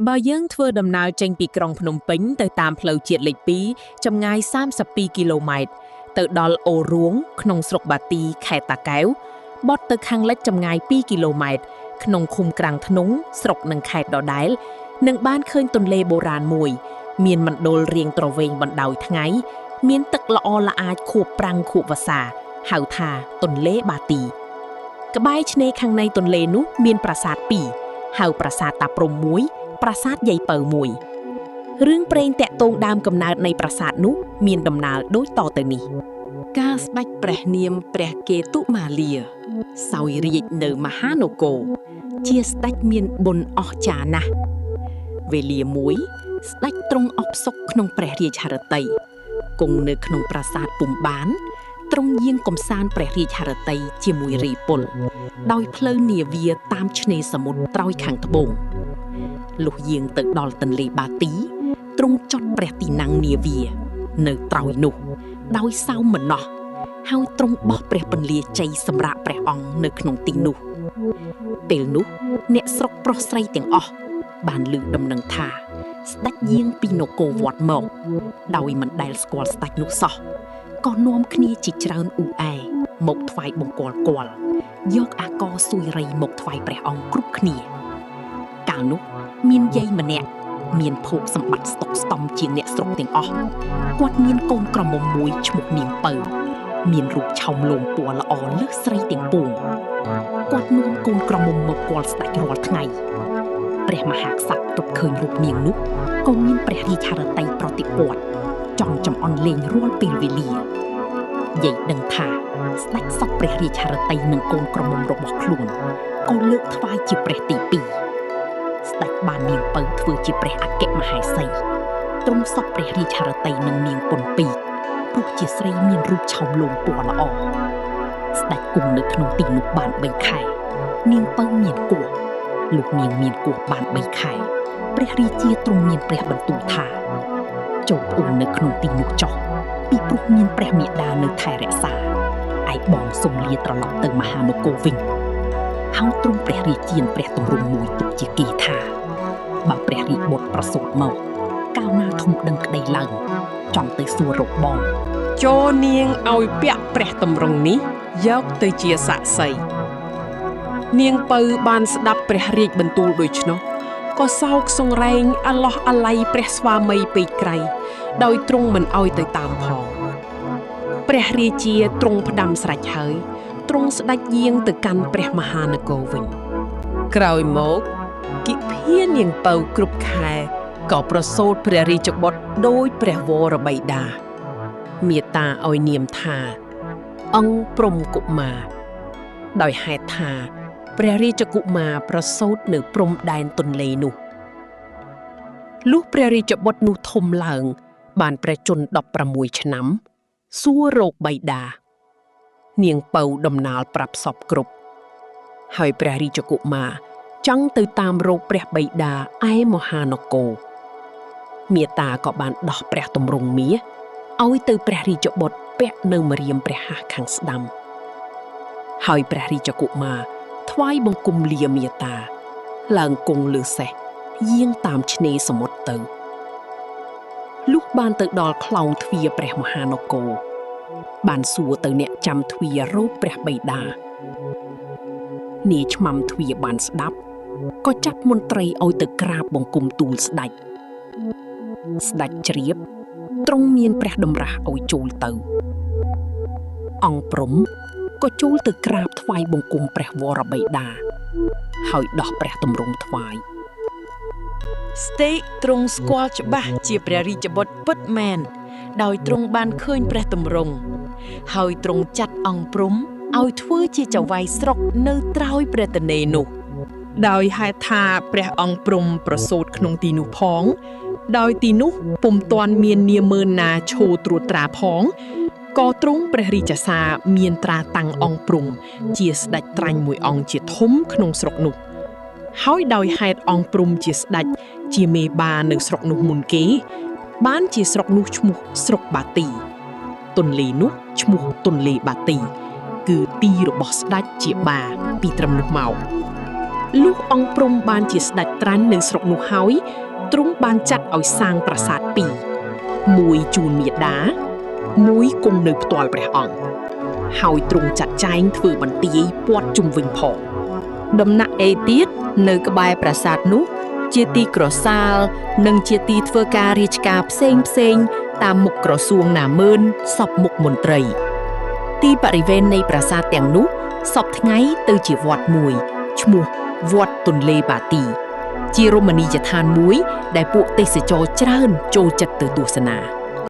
បើយើងធ្វើដំណើរចេញពីក្រុងភ្នំពេញទៅតាមផ្លូវជាតិលេខ2ចម្ងាយ32គីឡូម៉ែត្រទៅដល់អូរួងក្នុងស្រុកបាទីខេត្តតាកែវបត់ទៅខាងលិចចម្ងាយ2គីឡូម៉ែត្រក្នុងឃុំក្រាំងធ្នង់ស្រុកនិងខេត្តដដែលនឹងបានឃើញទន្លេបុរាណមួយ មានមណ្ឌលរៀងទ្រវែងបណ្ដោយថ្ងៃ មានទឹកល្អល្អអាចខួបប្រាំងខួបវស្សាហៅថាទន្លេបាទី ក្បែរឆ្នេរខាងនៃទន្លេនោះមានប្រាសាទពីរហៅប្រាសាទតាព្រហ្មមួយ ប្រាសាទយាយពៅមួយរឿងព្រេងតាក់ទងដើមកំណើតនៃប្រាសាទនោះមានដំណើរដូចតទៅនេះ កាលស្ដេចព្រះនាមព្រះកេតុមាលា សោយរាជនៅមហានគរជាស្ដេចមានបុណ្យអស្ចារ្យណាស់វេលាមួយ ស្ដេចទ្រង់អផ្សុកក្នុងព្រះរាជហឫទ័យគង់នៅក្នុងប្រាសាទពុំបានទ្រង់យាងកំសាន្តព្រះរាជហឫទ័យជាមួយរាជពលដោយផ្លូវនាវាតាមឆ្នេរសមុទ្រត្រើយខាងត្បូងលុះយាងទៅដល់ទន្លេបាទីទ្រង់ចត់ព្រះទីនាំងនាវា នៅត្រើយនោះ ដោយសោមនស្សហើយទ្រង់បោះព្រះពន្លាជ័យសម្រាប់ព្រះអង្គនៅក្នុងទីនោះ ពេលនោះអ្នកស្រុកប្រុសស្រីទាំងអស់បានលើកដំណឹងថា ស្ដេចយាងពីនគរវត្តមក ដោយមិនដែលស្គាល់ស្ដេចនោះសោះក៏នាំគ្នាជាច្រើនអ៊ូអែមកថ្វាយបង្គោលគាល់យកអាករសួយរីមកថ្វាយព្រះអង្គគ្រប់គ្នា កាលនោះមានយាយម្នាក់មានភោគសម្បត្តិស្តុកស្តម្ភជាងអ្នកស្រុកទាំងអស់គាត់មានកូនក្រមុំមួយឈ្មោះនាងពៅមានរូបឆោមលោមពណ៌ល្អលើសស្រីទាំងពួងគាត់នាំកូនក្រមុំមកគាល់ស្ដេចរាល់ថ្ងៃព្រះមហាក្សត្រទប់ឃើញរូបនាងនោះក៏មានព្រះរាជហឫទ័យប្រតិព័ទ្ធចង់ចំអន់លេងរាល់ពេលវេលាយាយដឹងថាស្ដេចសពព្រះរាជហឫទ័យនឹងកូនក្រមុំរបស់ខ្លួនក៏លើកថ្វាយជាព្រះទី2 ស្ដេចបាននាងពៅធ្វើជាព្រះអគ្គមហេសីទ្រង់សពព្រះរាជហឫទ័យនឹងនាងពុនពីកព្រោះជាស្រីមានរូបឆោមលោមពណ៌ល្អស្ដេចគង់នៅក្នុងទីនោះបាន3ខែនាងពៅមានគោះលុះនាងមានគោះបាន3ខែព្រះរាជាទ្រង់មានព្រះបន្ទូលថាចូលប្អូននៅក្នុងទីនោះចុះពីព្រោះមានព្រះមេដានៅថែរក្សាឯបងសុំលាត្រឡប់ទៅមហានគរវិញហើយទ្រង់ព្រះរាជាព្រះទម្រង់មួយទុកជាគេថាបើព្រះរាជបុត្រប្រសូតមកកាលណាធំដឹងក្តីឡើងចង់ទៅសួររកបង ចូលនាងឲ្យពាក់ព្រះទម្រង់នេះយកទៅជាសាក្សីនាងពៅបានស្ដាប់ព្រះរាជបន្ទូលដូច្នោះក៏សោកសង្រេងអាឡោះអាល័យព្រះស្វាមីពេកក្រៃដោយទ្រង់មិនឲ្យទៅតាមផងព្រះរាជាទ្រង់ផ្ដាំស្រេចហើយទ្រង់ស្ដេចយាងទៅកាន់ព្រះមហានគរវិញ ក្រោយមកគិភានាងពៅគ្រប់ខែក៏ប្រសូតព្រះរាជបុត្រដោយព្រះវរបិតាមេត្តាឲ្យនាមថា អង្គព្រំកុមារដោយហេតុថា ព្រះរាជកុមារប្រសូតនៅព្រំដែនទន្លេនោះលុះព្រះរាជបុត្រនោះធំឡើង បានព្រះជន្ម16ឆ្នាំ សួររកបិតានាងពៅដំណាលប្រាប់សពគ្រប់ហើយព្រះរាជកុមារចង់ទៅតាមរកព្រះបិតាឯមហានគរមេតាក៏បានដោះព្រះទម្រង់មាសឲ្យទៅព្រះរាជបុត្រពាក់នៅម្រាមព្រះហស្ថខាងស្ដាំហើយព្រះរាជកុមារថ្វាយបង្គំលាមេតា ឡើងគង់លើសេះយាងតាមឆ្នេរសមុទ្រទៅលុះបានទៅដល់ខ្លោងទ្វារព្រះមហានគរបានសួរទៅអ្នកចាំទ្វាររកព្រះបិតានាយឆ្មាំទ្វារបានស្ដាប់ក៏ចាត់មន្ត្រីឲ្យទៅក្រាបបង្គំទូលស្ដេចស្ដេចជ្រាបទ្រង់មានព្រះតម្រាស់ឲ្យចូលទៅអង្គព្រំក៏ចូលទៅក្រាបថ្វាយបង្គំព្រះវរបិតាហើយដោះព្រះទម្រង់ថ្វាយ ស្តេកទ្រង់ស្គាល់ច្បាស់ជាព្រះរាជបុត្រពិតមែនដោយទ្រង់បានឃើញព្រះទម្រង់ហើយទ្រង់ចាត់អង្គព្រំឲ្យធ្វើជាចៅហ្វាយស្រុកនៅត្រើយព្រះទនេនោះ ដោយហេតុថាព្រះអង្គព្រំប្រសូតក្នុងទីនោះផង ដោយទីនោះពុំទាន់មាននាម៉ឺនណាឈរត្រួតត្រាផងក៏ទ្រង់ព្រះរាជសារមានត្រាតាំងអង្គព្រំជាស្ដេចត្រាញ់មួយអង្គជាធំក្នុងស្រុកនោះហើយដោយហេតុអង្គព្រំជាស្ដេចជាមេបានៅស្រុកនោះមុនគេ បានជាស្រុកនោះឈ្មោះស្រុកបាទី ទន្លេនោះឈ្មោះទន្លេបាទី គឺទីរបស់ស្ដេចជាបាពីត្រឹមនោះមក លុះអង្គព្រំបានជាស្ដេចត្រាញ់នៅស្រុកនោះហើយទ្រង់បានចាត់ឲ្យសាងប្រាសាទពីរមួយជូនមាតាមួយគង់នៅផ្ទាល់ព្រះអង្គហើយទ្រង់ចាត់ចែងធ្វើបន្ទាយព័ទ្ធជុំវិញផង ដំណាក់អេទៀតនៅក្បែរប្រាសាទនោះ ជាទីក្រសាល និងជាទីធ្វើការរាជការផ្សេងផ្សេងៗតាមមុខក្រសួងណាម៉ឺនសពមុខមន្ត្រី ទីបរិវេណនៃប្រាសាទទាំងនោះសពថ្ងៃទៅជាវត្តមួយឈ្មោះវត្តទន្លេបាទី ជារមណីយដ្ឋានមួយ ដែលពួកទេសចរច្រើនចូលចិត្តទៅទស្សនា។